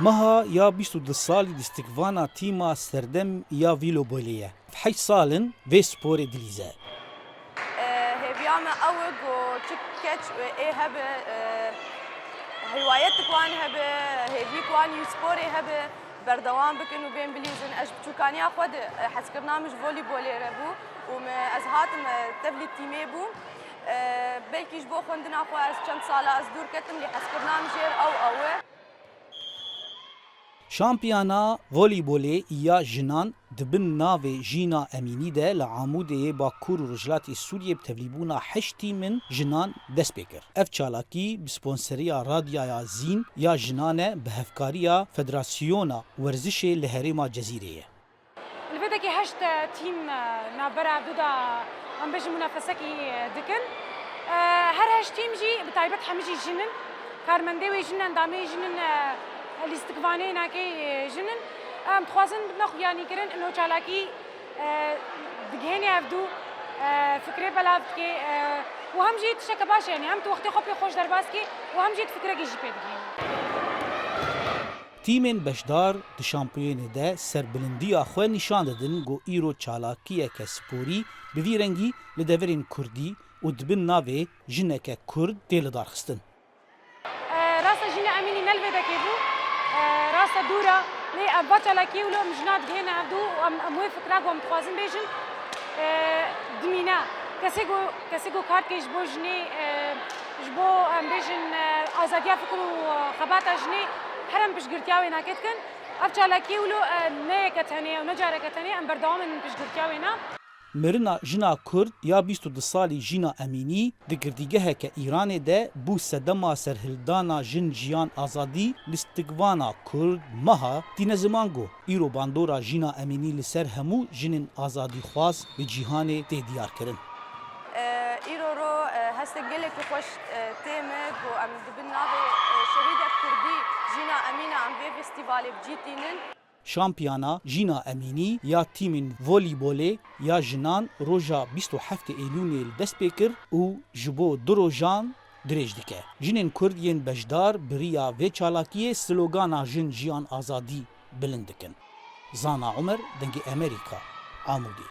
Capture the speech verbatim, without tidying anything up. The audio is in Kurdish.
Meha ya bîst û du salî listikvana tîma serdem ya vîlobolê ye. Heşt sal in vê sporê dilîze. Hêviya me ew e ku çi keç ê hebe, hiwayetik wan hebe, hêviyek wan yî sporê hebe, berdewam bikin û bên bilîzin. Ez ji biçûkaniya xwe de hezkirina min ji volîbolê re bû û me, ez hatim tevlî tîmê bûm. Belkî ji bo xwendina xwe ez çend sala ez dûr ketim, lê hezkirina min jêr ew ew e. Şampiyona voleybolê ya jinan di bin navê Jîna Emînî de li Amûdê yê Bakur û Rojhilatê Sûriyê bi tevlîbûna heşt tîmên jinan dest pê kir. Ev çalakî bi sponseriya Radyaya Zîn ya jinan e, bi hevkariya Federasyona Werzişê li Herêma Cezîrê ye. Li vê dekê heşt, e, tîm, e, navbera ev du de, em bêjin, munafesekî, e, dikin. E, her heşt tîm jî bi taybet hemî jî jin in. Karmendê wê jin in, endamê jin in, e, lîstikvanê nakê, e, jin in. Em dixwazin bibine xuyanîkirin, ino çalakî, e, digihênê ev du, e, fikrê belav dike, e, û hem jî tişteke baş e, yanî hem tu wextê xwe pê xweş derbas dikî û hem jî tu fikrekî jî pê digihînî. Tîmên beşdar di şampiyonê de serbilindiya xwe nîşan didin ku îro çalakiyeke sporî bi vî rengî li deverên kurdî û di bin navê jineke kurd tê lidarxistin. E, rasta jîna Emînî ne li vê dekê bû. E, rasta dûr e. Lê ev va çalakiyê wilo em jina digihêne hevdû û em, em wê fikra ku em dixwazin bêjin, e, dimîne. Kesê ku, kesê ku kar dike ji bo jinê, e, ji bo, em bêjin, e, azadiya fikir û, e, xebata jinê her em piştgirtiya wê nake dikin. Ev çalakiyê wilo, e, ne yeke tenê ye û ne careke tenê, em berdewam in piştgirtiya wê ne. Mirina jina Kurd ya bîst û du salî Jîna Emînî di girtîgeheke Îranê de bû sedema serhildana Jin Jiyan Azadî, lîstikvana Kurd, Meha, tîne ziman ku îro bandora Jîna Emînî li ser hemû jinên azadîxwaz li cîhanê tê diyarkirin. E, îro ro, e, hestê gelekî xweş, e, tê me ku em di bin navê, e, şehîdek kurdî Jîna Emîna em vê festîvalê bi cî tînin. Şampiyona Jîna Emînî ya tîmên volîbolê ya jinan roja bîst û heftê Eylûnê li dest pê kir û ji bo du rojan dirêj dike. Jinên Kurd yên beşdar bi riya vê çalakiyê slogana Jin Jiyan Azadî bilind dikin. Zana Umer, Dengê Amerîka, Amûdê.